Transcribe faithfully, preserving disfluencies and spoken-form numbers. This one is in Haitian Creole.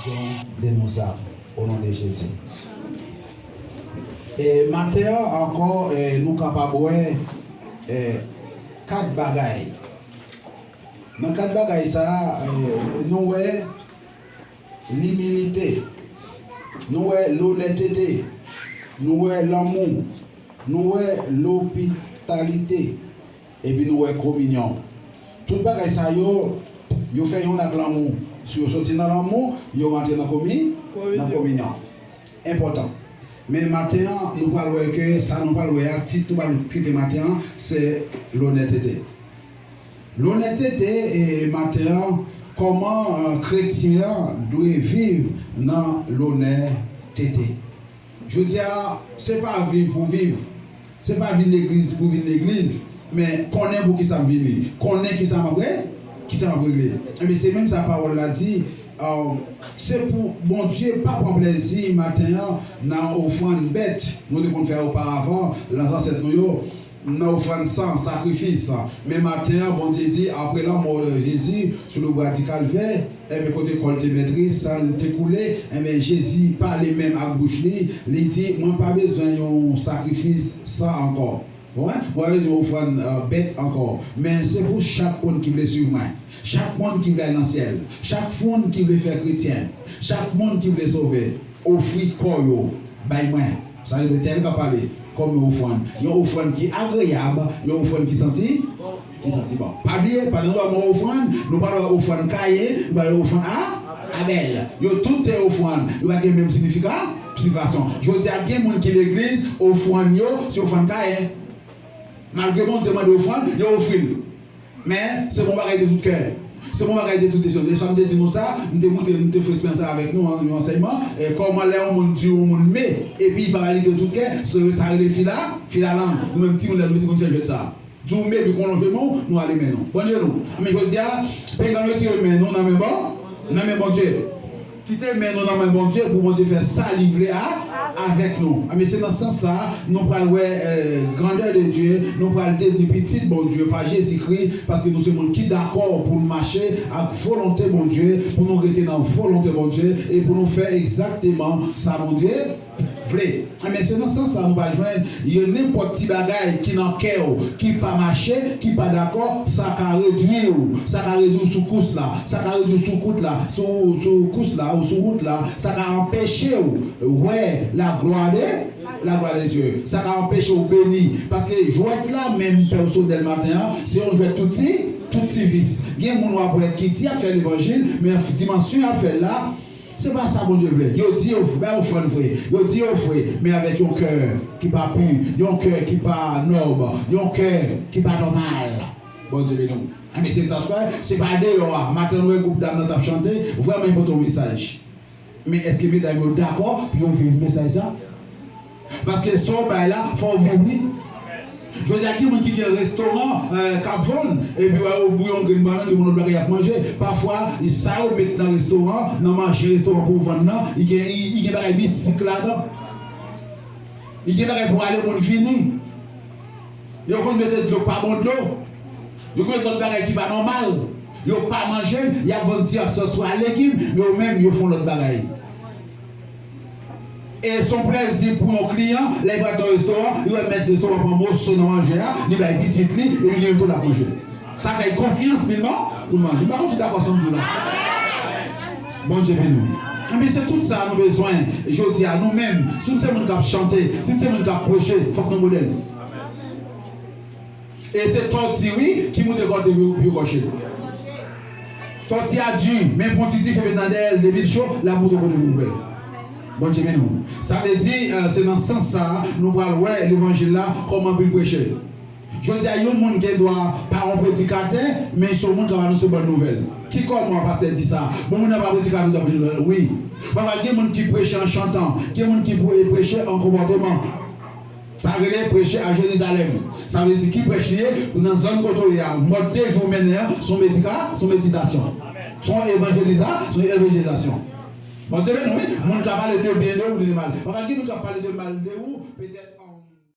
De nos âmes, au nom de Jésus. E maten an ankò, e, nou kapab wè, e, kat bagay. Nan kat bagay sa a, e, nou wè limilite, nou wè lonètete, nou wè lanmou, nou wè lopitalite, epi nou wè kominyon. Tout bagay sa yo, yo fè youn ak lanmou. Si yo soti nan lanmou, yo rantre nan komi-, nan kominyon. Enpòtan. Men maten an, nou pral wè ke sa nou pral wè a, tit nou pral trete maten an, se lonètete. Lonètete, e maten an, kòman, e, kretyen an dwe viv nan lonètete? Jodi a, se pa viv pou viv. Se pa vin legliz pou vin legliz, men konnen poukisa m vini. Konnen kisa m ap re-, kisa m ap regle. Ebyen, se menm sa pawòl la di, e, se pou Bondye pa pran plezi maten an nan ofrann bèt nou te konn fè oparavan, nan zansèt nou yo, nan ofrann san, sakrifis. Men maten an, Bondye di, après la mort de Jésus sur le bois du calvaire, enben, kote kò l te mèt ri, san l te koule, enben, Jezi pale menm ak bouch li, li di, mwen pa bezwen yon sakrifis san ankò. Ou konprann? Mwen pa bezwen ofrann, e, bèt ankò. Men se pou chak moun ki vle swiv mwen, chak moun ki vle al nan syèl, chak moun ki vle fè kretyen, chak moun ki vle sove, ofri kò yo bay mwen. Sa vle di Letènèl k ap pale, kòm yon ofrann. Yon ofrann ki agreyab, yon ofrann ki santi, ki santi bon. Pa bliye, pandan nou ap wè ofrann, nou pral wè ofrann Kayen, nou pral wè ofrann a, Abèl. Yo tout te ofrann. Yo pa gen menm siyifika-, siyifikasyon. Jodi a, gen moun ki legliz, ofrann yo, se ofrann Kayen. Malgre Bondye mande ofrann, yo ofri l. Men, se bon bagay de tout kè. Se bon bagay de tout desyon. E sa m te di nou sa, m te montre, m te fè eksperyans sa avèk nou, an, yon ansèyman. E, kòman lè yon moun di yon moun me, epi li pa ba li de tout kè, se, sa rele fila, filalang. Nou menm timoun, lè nou piti, nou te fè jwèt sa. Di w me, epi kon lonje men w, nou ale men nou. Bondye nou. Men jodi a, pengan yo tire men nou nan men bon, nan men Bondye. Kite men nou nan men Bondye pou Bondye fè sa li vle a, avèk nou. Ebyen, se nan sans sa a, nou pral wè, e, grandè de Dye, nou pral devni pitit Bondye pa Jezikri, paske nou se moun ki dakò pou n mache ak volonte Bondye, pou nou rete nan volonte Bondye, e pou nou fè egzakteman sa Bondye vle. Ebyen, se nan sans sa nou pral jwenn yo nenpòt ti bagay ki nan kè w, ki pa mache, ki pa dakò, sa ka redwi w, sa ka redwi w sou kous la, sa ka redwi w sou kout la, sou, sou kous la ou sou wout la, sa ka anpeche w wè la gloire de, la gloire de Dieu. Sa ka anpeche w beni. Paske jwèt la, menm pèsonèl maten an, se yon jwèt tout ti, tout ti vis. Gen moun w ap wè ki di y ap fè levanjil, men dimansyon y ap fè l la, se pa sa Bondye vle. Yo di yo bay ofrann vre. Yo di yo vre, men avèk yon kè ki pa pi, yon kè ki pa nòb, yon kè ki pa nòmal. Bondye beni w. Ebyen, se sa k fè, se pa deyò a. Maten, nou wè gwoup dam nan t ap chante, vrèman, li pote yon mesaj. Men èske medam yo dakò pou yo viv mesaj sa? Paske sa w bay la, fò w viv li. Jodi a, gen moun ki gen restoran, e, k ap vann, epi wè yo bouyon grenn bannann, gen moun lòt bagay y ap manje. Pafwa, sa yo met nan restoran, nan manje restoran pou vann nan, li gen, li, li gen bagay mistik ladan. Li gen bagay pou ale moun vini. Yo konn mete dlo k pa bon dlo. Yo konn mete lòt bagay ki pa nòmal. Yo pa manje l, y ap vann ti akseswa legim, men yo menm, yo fè yon lòt bagay. E se yon plèzi pou yon kliyan, lè l pral nan restoran, li wè mèt restoran pran moso nan manje a, li bay pitit li, epi li menm tou l ap manje. Sa fè l konfyans, li, non, pou l manje. M pa konn si w dakò sa m di w la. Bondye beni w. Ebyen, se tout sa nou bezwen jodi a, nou menm. Si n se moun k ap chante, si n se moun k ap preche, fòk nou modèl. E se tòti, wi, ki moute kote pou, pou yo kòche. Tòti a di, men pon ti dife met nan dèyè l, depi l cho, l ap moute kote pou l. Bondye beni w. Sa vle di, e, se nan sans sa a, nou pral wè levanjil la, kòman pou l preche. Jodi a, yon moun gen dwa pa yon predikatè, men se yon moun k ap anonse bòn nouvèl. Ki kòman pastè di sa? Bon, moun nan pa predikatè, li ap anonse bòn nouvèl. Wi. Pafwa, gen moun ki preche an chantan, gen moun ki pre-, preche an konpòteman. Sa rele preche a Jerizalèm. Sa vle di ki prèch li ye, pou nan zòn kote w ye a, mòd de jou w mennen an, se yon medika-, se yon meditasyon. Se yon evanjeliza-, se yon evanjelizasyon. Bondye beni w, wi. Moun ka pale de byen de ou, de mal. Pafwa, gen moun k ap pale de mal de ou, petèt,